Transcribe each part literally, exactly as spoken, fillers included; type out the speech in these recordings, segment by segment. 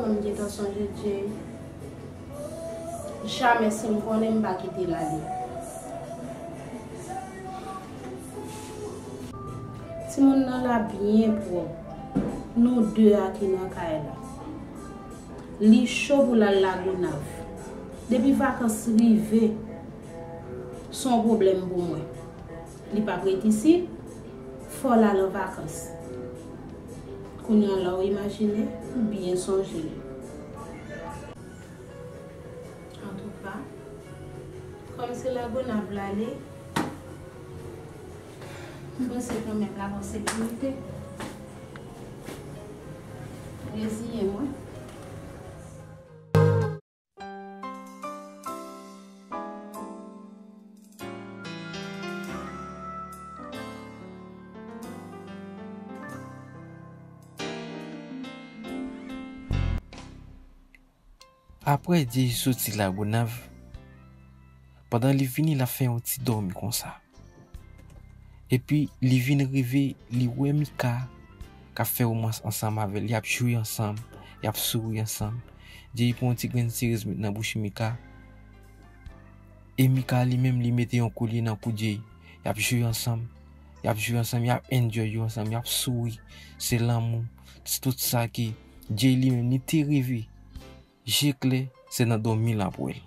M gentan sonje Jay. Jamè si m konnen m pa kite l ale. Timoun nan la byen pwòp. Nou de a ki nan kay la. Li cho pou l al Lagonav. Depi vakans rive, se yon pwoblèm pou mwen. Li p ap ret isit, fò l al an vakans. Kounye a la w imajine, ou byen sonje. Antouka, kòm se Lagonav l ale, m panse kanmenm l ap an sekirite. Reziyen mwen. Apre Jay soti Lagonav, pandan li vini, l ap fè yon ti dòmi konsa. Epi, li vin rive, li wè Mika k ap fè womans ansanm avè l. Y ap jwe ansanm, y ap souri ansanm. Jay pran yon ti grenn serez met nan bouch Mika. E Mika li menm, li mete yon kolye nan kou Jay. Y ap jwe ansanm, y ap jwe ansanm, y ap enjoy yo ansanm, y ap souri. Se lanmou, se tout sa ke Jay li menm, li te reve. Je klè, se nan dòmi l ap wè l.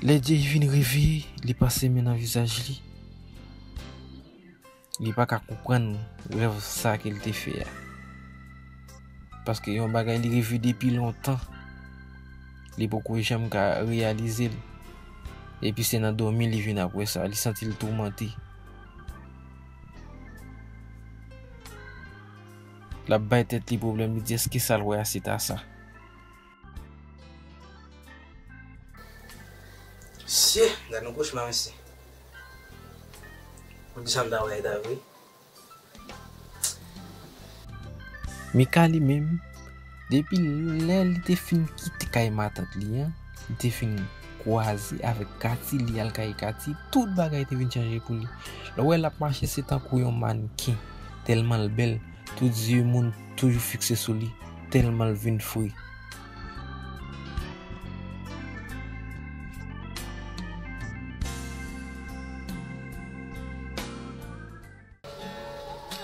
Lè Jay vin reveye, li pase men nan vizaj li. Li pa ka konprann rèv sa ke l te fè a. Paske yon bagay li reve depi lontan, li poko janm ka reyalize l. Epi se nan dòmi li vin ap wè sa, li santi l toumante. L ap bay tèt li pwoblèm, li di èske sa l wè a se ta sa. Sye, gad yon kochma, mesye. Pou kisa m ta wè ta vre? Mika li menm, depi lè li te fin kite kay matant li an, li te fin kwaze avèk Kati, li al kay Kati, tout bagay te vin chanje pou li. Lè w wè l ap mache, se tankou yon mannken, tèlman l bèl, tout zye moun toujou fikse sou li, tèlman l vin fre.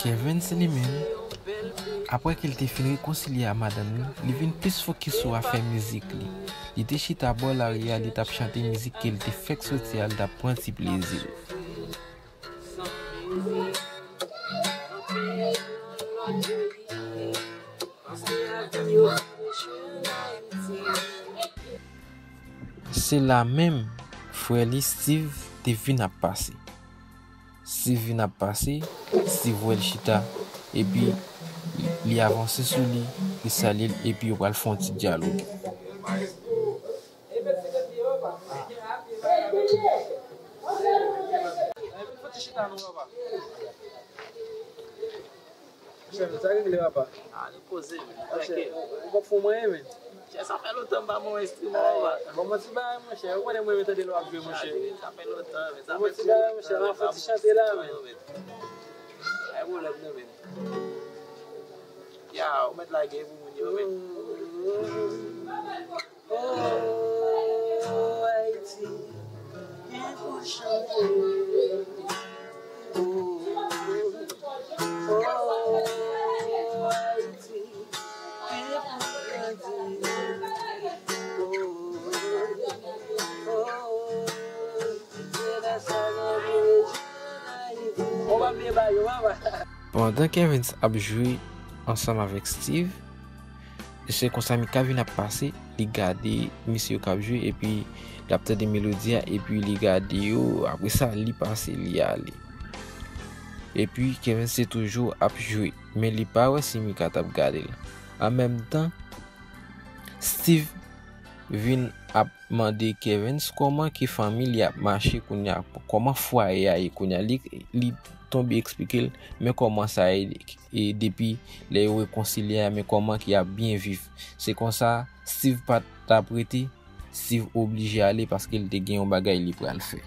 Kevens li menm, apre ke l te fin rekonsilye a madanm li, li vin plis fokis sou afè mizik li. Li te chita bò lari a, li t ap chante mizik ke l te fèk soti a, li t ap pran ti plezi l. Se la menm, frè li Steve te vin ap pase. Steve vin ap pase, Steve wè l chita, epi li avanse sou li, li salye l, epi yo pral fè yon ti dyaloge. Monchè, men, sa regle, papa? Ah, nou poze, men, nou trankil. Ou p ap fè mwen, men. Monchè, sa fè lontan m pa ban w enstriman, papa. Bon, bon ti bagay, monchè. Ou konnen mwen renmen tande lè w ap jwe, monchè. Sa fè lontan, men. Sa fè lontan. Bon, bon ti bagay, monchè. N ap fè ti chante la, men. Pa gen pwoblèm, non, men. Ya, ou mèt lage pou moun yo, men. Oh, Ayiti, gen pou chanje. Oh, oh, Ayiti, gen pou grandi. Oh, oh, se la sa nan bezwen Ayiti. On va bien ba yo, papa. Pandan Kevens ap jwe ansanm avèk Steve, e se konsa Mika vin ap pase, li gade mesye yo k ap jwe, epi l ap tande melodi a, epi li gade yo, apre sa, li pase, li ale. Epi Kevens se toujou ap jwe, men li pa wè si Mika t ap gade l. An menm tan, Steve vin ap mande Kevens kòman ke fanmi li ap mache kounye a, kòman fwaye a ye kounye a. Li, li tonbe eksplike l, men kòman sa ye, e depi lè yo rekonsilye a, men kòman ke y ap byen viv. Se konsa, Steve pa t ap rete, Steve oblije ale paske l te gen yon bagay li pral fè.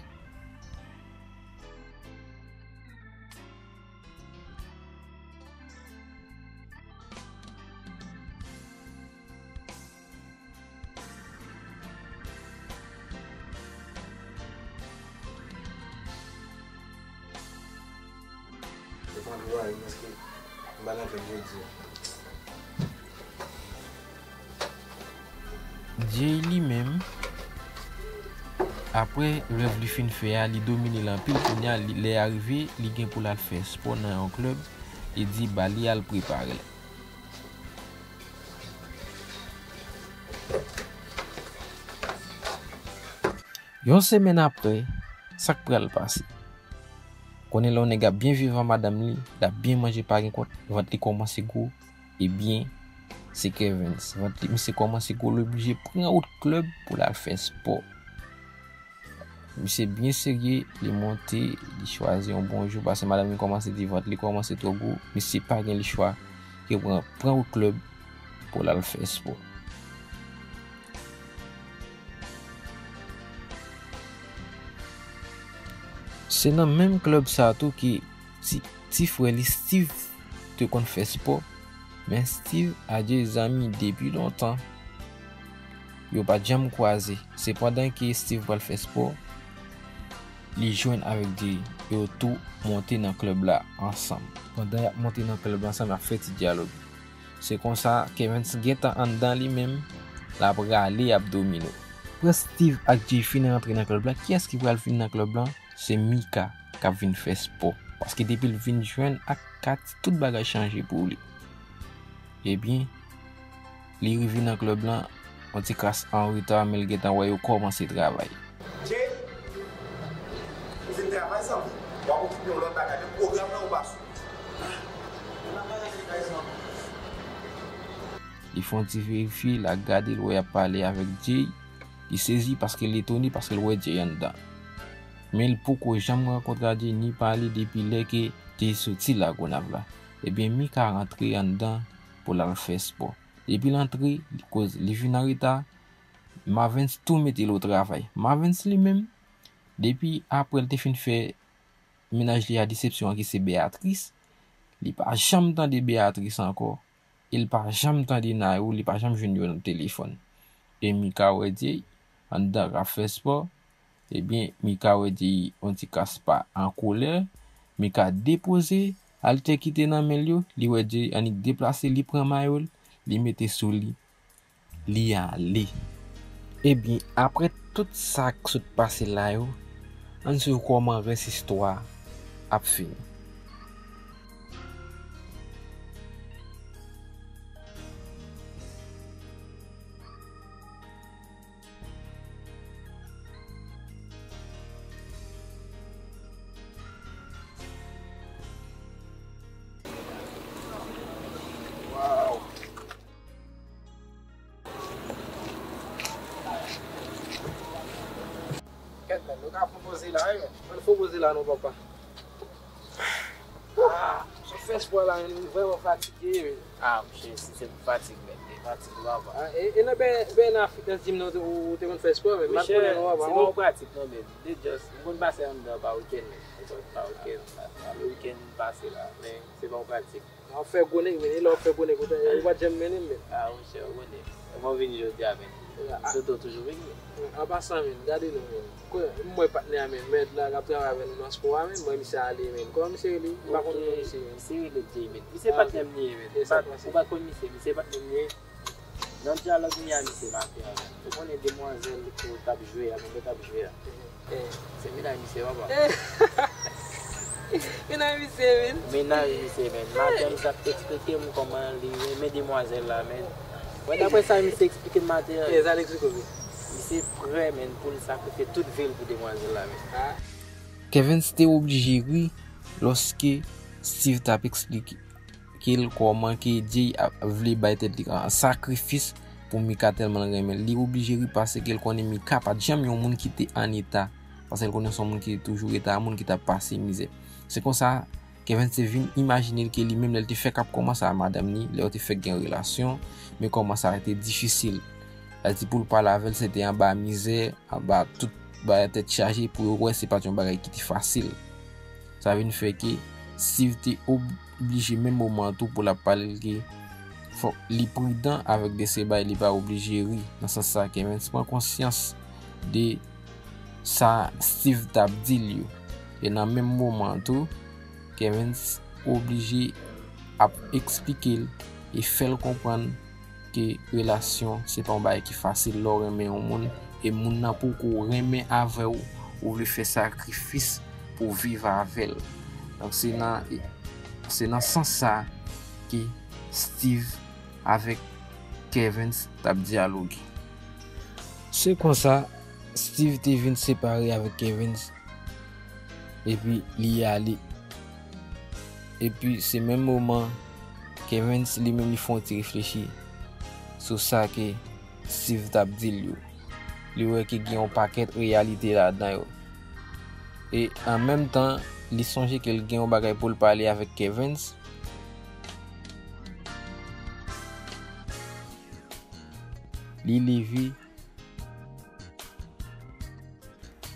Yo pran dwa yo, paske m pa nan fèt jodi a. Jay li menm, apre rèv li fin fè a, li domine l anpil. Kounye a, li, lè a rive, li gen pou l al fè spò nan yon klèb. Li di ba li al prepare l. Yon semèn apre, sa k pral pase? Konnen lè yon nèg ap byen viv ak madanm li, l ap byen manje pa gen kont, vant li kòmanse gwo, ebyen, se Kevens. Vant li, misye kòmanse gwo, li oblije pran wout klèb pou l al fè spò. Misye byen serye, li monte, li chwazi yon bon jou, paske madanm li kòmanse di vant li kòmanse twò gwo, misye pa gen lechwa ke pran, pran wout klèb pou l al fè spò. Se nan menm klèb sa tou ke ti, ti frè li Steve te konn fè spò, men Steve ak Jay zanmi depi lontan. Yo pa t janm kwaze. Se pandan ke Steve pral fè spò, li jwenn avèk Jay. Yo tou monte nan klèb la ansanm. Pandan y ap monte nan klèb la ansanm, y ap fè ti dyalòg. Se konsa, Kevens gentan anndan li menm, l ap rale, y ap domine. Apre Steve ak Jay fin rantre nan klèb la, kiyès ki pral vin nan klèb la? Se Mika k ap vin fè spò. Paske depi l vin jwenn ak Katy, tout bagay chanje pou li. Ebyen, li rive nan klèb la, yon ti kras an reta, men l gentan wè yo kòmanse travay. Jay, ou fin travay, zanmi? W ap okipe yon lòt bagay, men pwogram nan ou pa sou. Li fè yon ti verifye, l ap gade, l wè y ap pale avèk Jay. Li sezi paske l etone, paske l wè Jay anndan. Men l poko janm rankontre ak Jay ni pale depi lè ke Jay soti Lagonav la. Ebyen, Mika rantre anndan pou l al fè spò. Depi l antre, li koz, li vin an reta, Mavens tou mete l o travay. Mavens li menm, depi apre l te fin fè mennaj li a desepsyon an ki se Beatrice, li pa janm tande Beatrice ankò, e l pa janm tande Nayou, li pa janm jwenn yo nan telefòn. E Mika wè Jay anndan k ap fè spò, ebyen, Mika wè Jay yon ti kras pa an kolè, Mika depoze altè ki te nan men l yo, li wè Jay annik deplase, li pran mayo l, li mete sou li, li ale. Ebyen, apre tout sa k sot pase la yo, ann swiv kòman rès istwa a ap fini. Kèt, men, nou ka fè poze la, wi, men. Ann fè poze la, non, papa. Ah, sou fè spò la, men, nou vrèman fatige, men. Ah, monchè, si se pou fatig, men, e fatig ou papa. Ah, e, e nan Ben, Ben a Fitness Gym, non, ou, ou te konn fè spò, men, m pa konnen, non, papa. Se pa yon pratik, non, men. De just, m konn pase anndan pa wikenn, men. Pa wikenn, pa, pa le wikenn pase la, men se pa yon pratik. W ap fè gwo nèg, men, e lè w ap fè gwo nèg, ou ta, ou pa t janm mennen m, men. Ah, monchè, ou konnen. Mwen vin jodi a, men. Ah. Soto toujou vini, men. An pasan, men, gade nou, men. Kò, m wè patnè a, men, mèt la, k ap travay avè nou nan spò a, men. M wè misye ale, men. Kòman misye rele? M pa konn non misye, men. Misye rele Jay, men. Misye patnè m li ye, men. Ou pa konn misye, misye patnè m li ye. Nan dyalòg m li a misye maten an, men. Ou konnen demwazèl ke w t ap jwe a, men, mwen t ap jwe a. Eh. Se mennaj misye, papa. Eh. Mennaj misye, men. Mennaj misye, men. Madanm sa ap eksplike m kòman li renmen demwazèl la, men. Mwen, daprè sa misye eksplike m maten an. Eh, sa l eksplike w, men. Misye prè, men, pou l sakrifye tout vi l pou demwazèl la, men. Ah. Kevens te oblije ri lòske Steve t ap eksplike ke l kòman ke Jay ap vle bay tèt li an sakrifis pou Mika tèlman l renmen l. Li oblije ri paske l konnen Mika pa t janm yon moun ki te an eta, paske l konnen se yon moun ki te toujou rete a moun ki t ap pase mizè. Se konsa, Kevens te vin imajine l ke li menm, lè l te fèk ap kòmanse a madanm li, lè yo te fèk gen relasyon, men kòman sa te difisil. Sa vle di pou l pale avè l, se te anba mizè, anba tout bagay tèt chaje, pou yo wè se pa t yon bagay ki te fasil. Sa vin fè ke Steve te oblije menm moman an tou pou l ap pale l ke fòk li pridan avèk de se bagay, li pa oblije ri. Nan sans sa, Kevens pran konsyans de sa Steve t ap di l yo. E nan menm moman an tou, Kevens oblije ap eksplike l e fè l konprann ke relasyon se pa yon bagay ki fasil lè w renmen yon moun e moun nan poko renmen avè w, ou vle fè sakrifis pou w viv avè l. Donk se nan, se nan sans sa ke Steve avèk Kevens t ap dyaloge. Se konsa, Steve te vin separe avèk Kevens epi li ale. Epi se menm moman, Kevens li menm li fè yon ti reflechi sou sa ke Steve t ap di l yo. Li wè ke gen yon pakèt reyalite ladan yo. E an menm tan, li sonje ke l gen yon bagay pou l pale avèk Kevens. Li leve,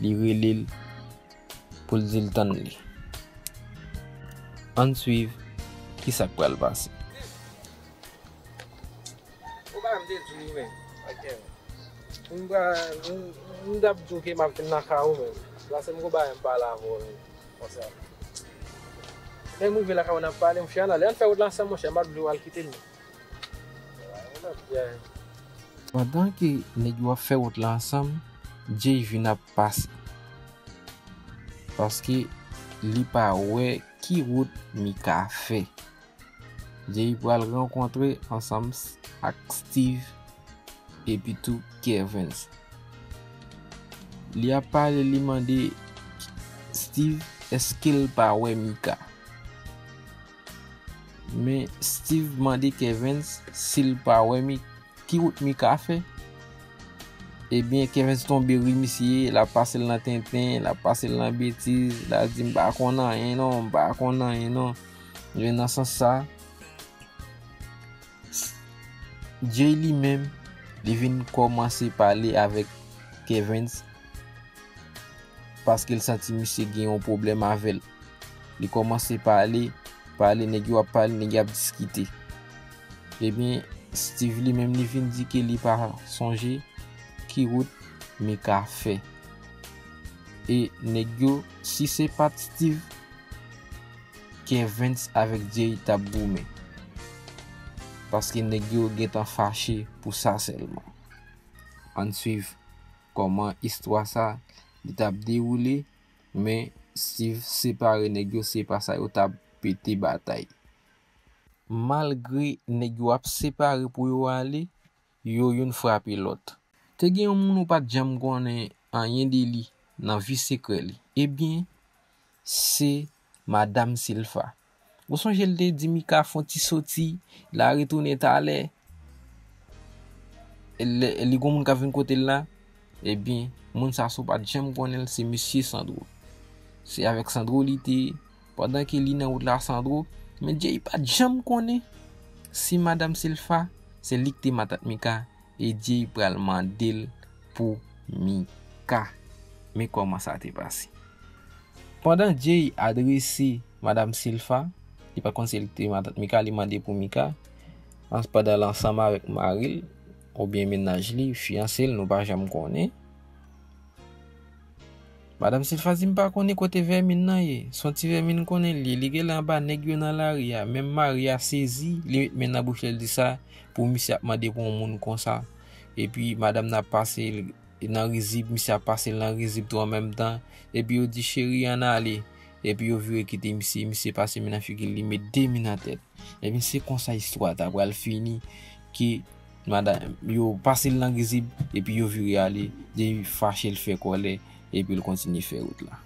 li rele l pou l di l tann li. Ann swiv ki sa k pral pase. Ou pa m te di w, men. Ok. M pa, m, m t ap di w ke m ap vin nan kay ou, men. La se m gon bagay m pale avè w, men. Konsa. Lè m rive lakay ou, n ap pale, monchè, ann ale, ann fè wout la ansanm, monchè, m pa t vle w al kite m. Yeah. Pandan ke nèg yo ap fè wout la ansanm, Jay vin ap pase. Paske li pa wè ki wout Mika fè. Jay pral rankontre ansanm s-, ak Steve epi tou Kevens. Li ap pale, li mande Steve èske l pa wè Mika. Men Steve mande Kevens si l pa wè Mi-, ki wout Mika fè. Ebyen, Kevens tonbe ri misye, l ap pase l nan tenten, l ap pase l nan betiz, l ap di, "M pa konn anyen non, m pa konn anyen non." Men nan sans sa, Jay li menm, li vin kòmanse pale avèk Kevens paske l santi misye gen yon pwoblèm avè l. Li kòmanse pale, pale, nèg yo ap pale, nèg yo ap diskite. Ebyen, Steve li menm, li vin di ke li pa sonje ki wout Mika fè. E nèg yo, si se pa t Steve, Kevens avèk Jay t ap goumen. Paske nèg yo gentan fache pou sa sèlman. Ann swiv kòman istwa sa li t ap dewoule, men Steve separe nèg yo, se pa sa yo t ap pete batay. Malgre nèg yo ap separe pou yo ale, yo youn frape lòt. Te gen yon moun ou pa t janm konnen anyen de li nan vi sekrè li. Ebyen, se Madam Silfa. Ou sonje l te di Mika fè yon ti soti, l a retounen talè. Lè, li gon moun k ap vin kote l la. Ebyen, moun sa si w pa t janm konnen l, se mesye Sandro. Se avèk Sandro li te ye. Pandan ke li nan wout la, Sandro, men Jay pa t janm konnen si Madam Silfa se li k te matant Mika, e Jay pral mande l pou Mika. Men kòman sa te pase. Pandan Jay adrese Madam Silfa, li pa t konn se li k te matant Mika, li mande pou Mika, an-, pandan l ansanm avèk mari l, oubyen mennaj li, fiyanse l, nou pa janm konnen. Madanm Silfa di, "M pa konnen kote vèmin nan ye. Se yon ti vèmin m konnen l ye. Li genlè anba nèg yo nan lari a." Menm mari a sezi, li met men nan bouch li, l di, "Sa pou misye ap mande pou yon moun konsa?" Epi madanm nan ap pase l nan rizib, misye ap pase l nan rizib tou an menm tan. Epi yo di, "Cheri, ann ale." Epi yo vire kite misye, misye pase men nan figi l, li met de men nan tèt. Ebyen, se konsa istwa a ta pral fini, ke madanm yo pase l nan rizib, epi yo vire ale, Jay fache, l fè kòlè, epi l kontinye fè wout la.